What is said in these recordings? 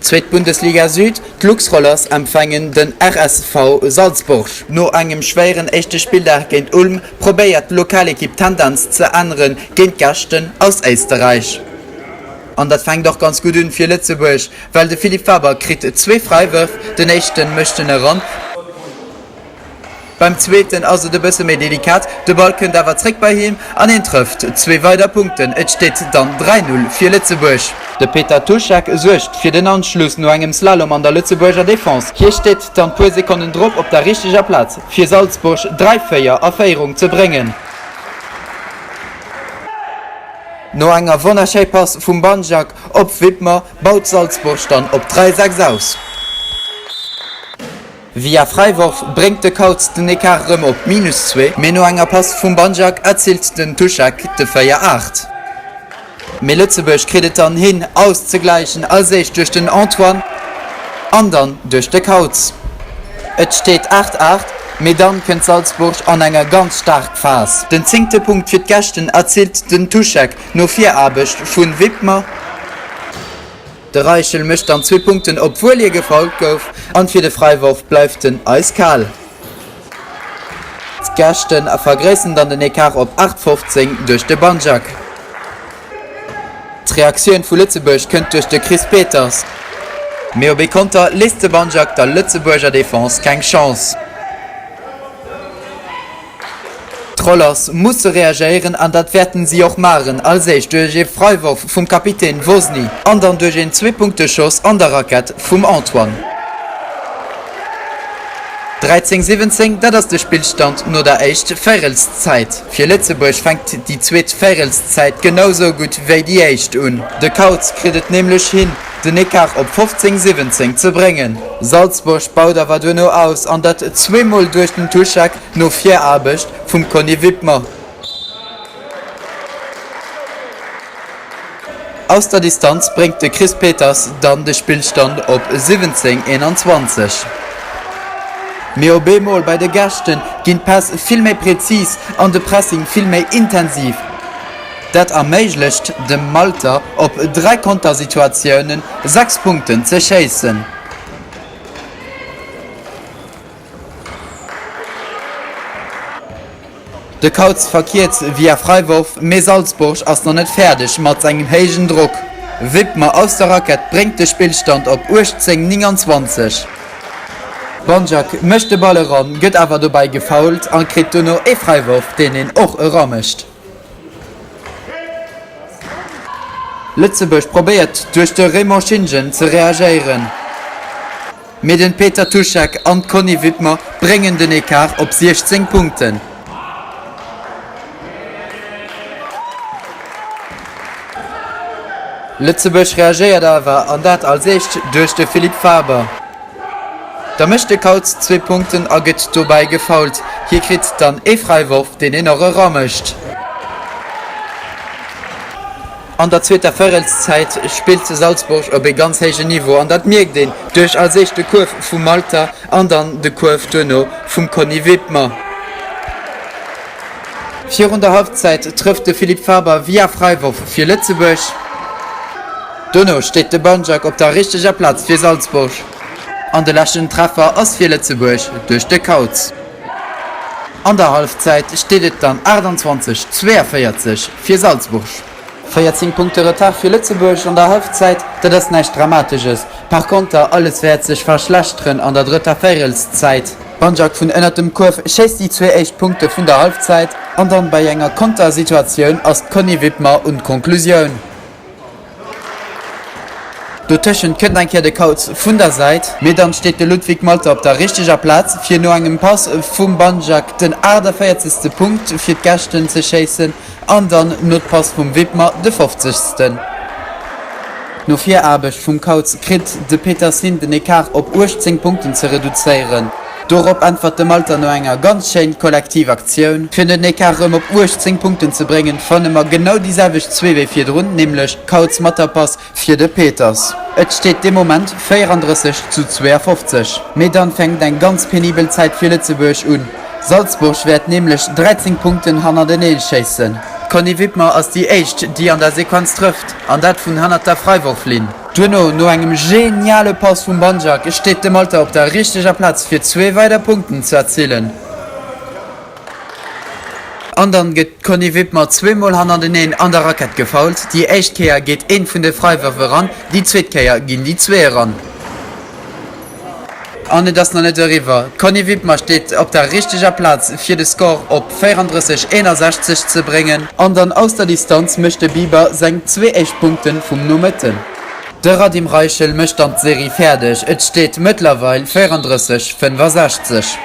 Zweet Bundesliga Süd, D'Luxrollers empfängen den RSV Salzburg. No engem schwéieren éischte Spilldag géint Ulm probéiert d'Lokalekipp d'Tendenz ze ännere géint d'Gäschten aus Éisterräich. An dat fänkt och ganz gutt un fir Lëtzebuerg, well de Philippe Faber kritt zwee Fräiwërf, den éischten mécht en eran. Beim zweeten ass et e bësse méi delikat, de Ball kënnt awer zréck bei him an hien trëfft zwee weider Punkten. Et steet dann 3, 0 fir Lëtzebuerg. De Peter Tuschek suergt fir den Anschluss no engem Slalom an der Lëtzebuerger Defense. Hie steet dann puer Sekonnen drop op der richteger Plaz fir Salzburg 3, 4 a Féierung ze bréngen. No enger wonnerschéi Pass vum Banjak op Widmer baut Salzburg dann op 3, 6 aus. Via Fräiworf bréngt de Kautz den Ecart erëm op minus zwee, mee no enger Pass vum Banjak erziilt den Tuschek de 4, 8. Mee Lëtzebuerg kritt et dann hin auszegläichen, als éischt duerch den Antoine an dann duerch de Kautz. Et steet 8, 8, mee dann kënnt Salzburg an enger ganz staark Phas. Den zéngte Punkt fir d'Gäschten erziilt den Tuschek no Viraarbecht vun Wibmer. De Reichel mécht dann zwee Punkten obwuel hie gefoult gouf an fir de Fräiworf bleift en eiskal. D'Gäschten vergréissen dann den Ecart op 8, 15 duerch de Banjak. D'Reaktioun vu Lëtzebuerg kënnt duerch de Chris Peters, mee op ee Konter léisst de Banjak der Lëtzebuerger Defense keng Chance. D'Rollers musse reagéieren an dat wäerten si och maachen, als éischt duerch ee Freiworf vum Kapitän Wozny an dann duerch een Zweepunkteschoss an der Rackett vum Antoine. 13, 17, dat ass de Spillstand no der éischt Véirelszäit. Fir Lëtzebuerg fänkt déi zweet Véirelszäit genau sou gutt wéi déi éischt un. De Kautz kritt et nämlech hin, den Ecart op 15, 17 ze bréngen. Salzburg baut awer duerno aus an dat zweemol duerch den Tuschek no Viraarbecht vum Conny Wibmer. Aus der Distanz bréngt de Chris Peters dann de Spillstand op 17, 21. Mee op eemol bei de Gäschten ginn d'Päss vill méi präzis an de Pressing vill méi intensiv. Dat erméiglecht dem Malter op 3 Kontersituatiounen 6 Punkten ze schéissen. De Kautz verkierzt via Freiworf, mee Salzburg ass nach net fäerdeg mat sengem héijen Drock. Wibmer aus der Rackett bréngt de Spillstand op 18, 29. Banjak mécht de Ball eran, gëtt awer dobäi gefoult a kritt dono ee Fräiworf, deen een och eramécht. Lëtzebuerg probéiert duerch de Raymond Schintgen ze reagéieren, mee den Peter Tuschek an d'Conny Wibmer bréngen den Ecart op 16 Punkten. Lëtzebuerg reagéiert awer an dat als éischt duerch de Philippe Faber. Da mécht de Kautz zwee Punkten a gëtt dobäi gefoult. Hie kritt dann ee Fräiworf, deen een och eramécht. An der zweeter Véirelszäit spillt Salzburg op ee ganz héijen Niveau an dat mierkt een duerch als éischt de Kuerf vum Malta an dann de Kuerf duerno vum Conny Wibmer. Virun der Halbzäit trëfft de Philippe Faber via Fräiworf fir Lëtzebuerg. Dono steet de Banjak op der richteger Plaz fir Salzburg an de leschten Treffer ass fir Lëtzebuerg duerch de Kautz. An der Halbzäit steet et dann 28, 42 fir Salzburg. 14 Punkte Retard fir Lëtzebuerg an der Halbzäit, dat ass näischt Dramateges. Par konter, alles wäert sech verschlechteren an der drëtter Véirelszäit. Banjak vun ënnert dem Kuerf schéisst déi zwee éischt Punkte vun der Halbzäit an dann bei enger Kontersituatioun ass d'Conny Wibmer un d'Konklusioun. Dotëschent kënnt eng Kéier de Kautz vun der Säit, mee dann steet de Ludwig Malter op der richteger Plaz fir no engem Pass vum Banjak den 48. Punkt fir d'Gäschten ze schéissen an dann no d'Pass vum Wibmer de 50. No Viraarbecht vum Kautz kritt de Petersin den Ecart op 18 Punkten ze reduzéieren. Dorop äntwert de Malter no enger ganz schéin kollektiv Aktioun. Fir den Ecart rëm op 18 Punkten ze bréngen, fanne mer genau déi selwecht zwee wéi virdrun, nämlech Kautz mat der Pass fir de Peters. Et steet dee Moment 34 zu 52. Mee dann fänkt eng ganz penibel Zäit fir Lëtzebuerg un. Salzburg wäert nämlech 13 Punkten hannerteneen schéissen. D'Conny Wibmer ass déi éischt, déi an der Sequenz trëfft, an dat vun hannert der Freiworflinn. Duerno, no engem geniale Pass vum Banjak, steet de Malta op der richteger Plaz fir zwee weider Punkten ze erzilen. An dann gëtt d'Conny Wibmer zweemol hannerteneen an der Rackett gefoult. Déi éischt Kéier geet een vun de Freiwërf eran, déi zweet Kéier ginn déi zwee eran. An et ass nach net eriwwer. D'Conny Wibmer steet op der richteger Plaz fir de Score op 34, 61 ze bréngen. An dann aus der Distanz mécht de Biber seng zwee éischt Punkte vum Nomëtten. De Radim Reichel mécht dann d'Serie fäerdeg. Et steet mëttlerweil 34, 65.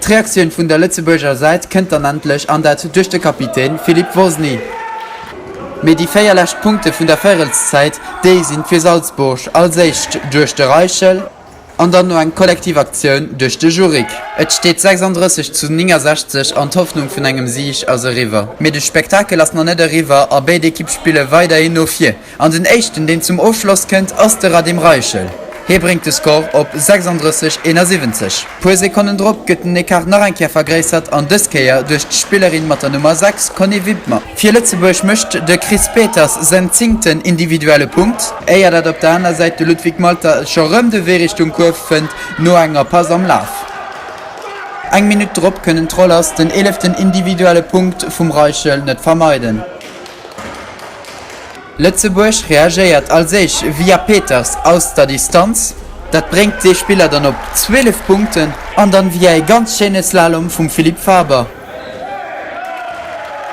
D'Reaktioun vun der Lëtzebuerger Säit kënnt dann endlech an dat duerch de Kapitän Philippe Wozny. Mee déi 4 lescht Punkte vun der Véirelszäit, déi sinn fir Salzburg, als éischt duerch de Reichel an dann no eng kollektiv Aktioun duerch de Juric. Et steet 36 zu 69 an d'Hoffnung vun engem Sieg ass eriwwer. Mee de Spektakel ass nach net eriwwer a béid Ekipp spille weiderhin no vir. An den éischten, deen zum Ofschloss kënnt, ass de Radim Reichel. Hie bréngt de Score op 36, 71. Puer Sekonnen drop gëtt den Ecart nach eng Kéier vergréissert an dës Kéier duerch d'Spillerin mat der Nummer 6, Conny Wibmer. Fir Lëtzebuerg mécht de Chris Peters säin zéngten individuelle Punkt, éier dat op der aner Säit de Ludvig Malter scho rëm de Wee Richtung Kuerf fënnt no enger Pass am Laf. Eng Minutt drop kënnen d'Rollers den eeleften individuelle Punkt vum Reichel net vermeiden. Lëtzebuerg reagéiert als éischt via Peters aus der Distanz, dat bréngt dee Spiller dann op 12 Punkten, an dann via ee ganz schéine Slalom vum Philippe Faber.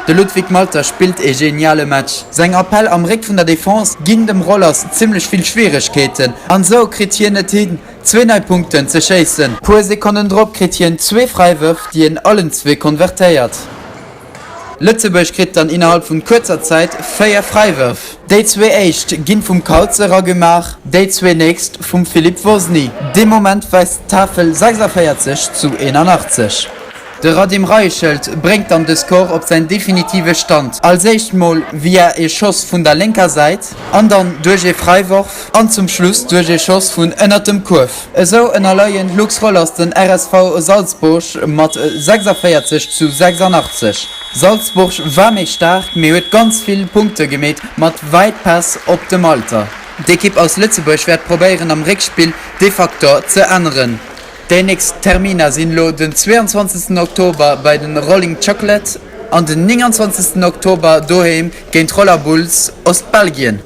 De Ludvig Malter spillt ee geniale Match. Seng Appell am Réck vun der Defense ginn dem Rollers zimmlech vill Schwieregkeeten an sou kritt hien et hin zwee nei Punkten ze schéissen. Puer Sekonnen drop kritt hien zwee Fräiwërf déi en allen zwee konvertéiert. Lëtzebuerg kritt dann innerhalb vun kuerzer Zäit 4 Fräiwërf. Déi zwee éischt ginn vum Kautz eragemaach, déi zwee nächst vum Philippe Wozny. Dee Moment weist d'Tafel 46 zu 81. De Radim Reichelt bréngt dann de Score op säin definitive Stand, als éischt mol via ee Schoss vun der lénker Säit an dann duerch ee Fräiworf an zum Schluss duerch ee Schoss vun ënnert dem Kuerf. Esou ënnerleien d'Lux Rollers den RSV Salzburg mat 46 zu 86. Salzburg war méi staark, mee huet ganz vill Punkte gemeet mat wäit Päss op dem Alter. D'Ekipp aus Lëtzebuerg wäert probéieren am Réckspill dee Faktor ze änneren. Déi nächst Terminer sinn elo den 22 Oktober bei den Rolling Chocolate an den 29 Oktober doheem géint Roller Bulls Ostbelgien.